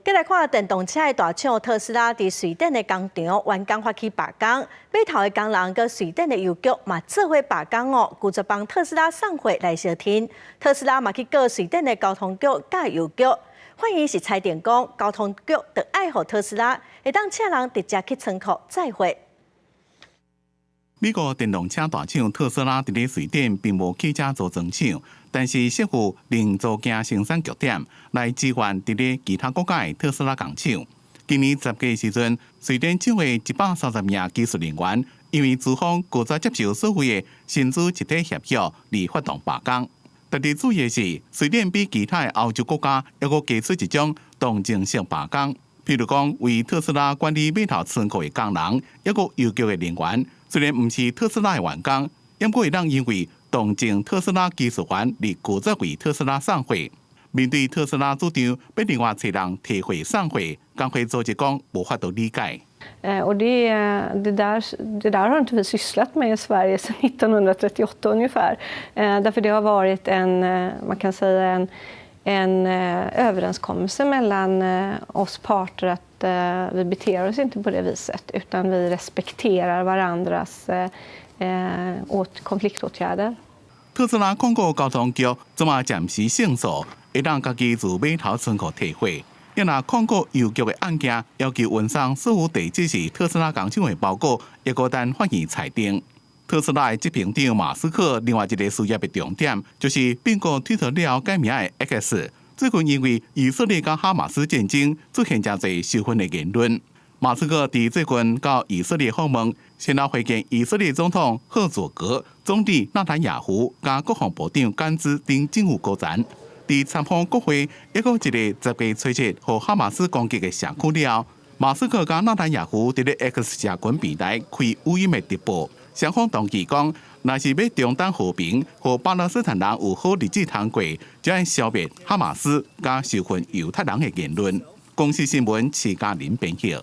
繼來看電動車的大廠特斯拉，佇瑞典的工廠員工發起罷工，碼頭的工人佮瑞典的郵局嘛做伙罷工哦，拒絕幫特斯拉送貨來相天。特斯拉嘛去告瑞典的交通局佮郵局，法院是裁定講，交通局著愛予特斯拉會當請人直接去倉庫載貨。美國電動車大廠特斯拉佇咧瑞典並無汽車組裝廠，但是設有零組件生產據點來支援佇咧其他國家的特斯拉工廠。今年10月時陣，瑞典廠的130名技術人員因為資方拒絕接受所謂的薪資集體協約而發動罷工。特別注意的是，瑞典比其他的歐洲國家猶閣加出一種動靜式罷工，譬如講為特斯拉管理碼頭倉庫的工人，抑閣郵局的人員。雖然毋是特斯拉的員工，毋過會當因為同情特斯拉技術員而拒絕為特斯拉送貨。面對特斯拉主張欲另外揣人提貨送貨，工會組織講無法度理解。 Och det där har inte vi sysslat med i Sverige sedan 1938 ungefär. Därför det har varit en, man kan säga en överenskommelse mellan oss parter att vi beter oss inte på det viset utan vi respekterar varandras konfliktåtgärder. 特斯拉控告交通局這馬暫時勝訴，會當家己自碼頭倉庫提貨。抑若控告郵局的案件，要求運送所有地址是特斯拉工廠的包裹，猶閣等法院裁定。特斯拉的執行長馬斯克另外一个事業的重點，就是併購推特了後改名的 X。最近因為以色列佮哈馬斯戰爭出現誠濟仇恨的言論。馬斯克佇最近到以色列訪問，先後會見以色列總統赫佐格、總理納坦雅胡、佮國防部長甘茲等政府高層。佇參訪國會，抑閣一个10月初七予哈馬斯攻擊的社區了後，馬斯克佮納坦雅胡佇咧 X 社群平台開語音的直播，雙方同意講，若是欲中東和平，予巴勒斯坦人有好日子通過，就愛消滅哈馬斯佮仇恨猶太人的言論。公視新聞，徐嘉玲編譯。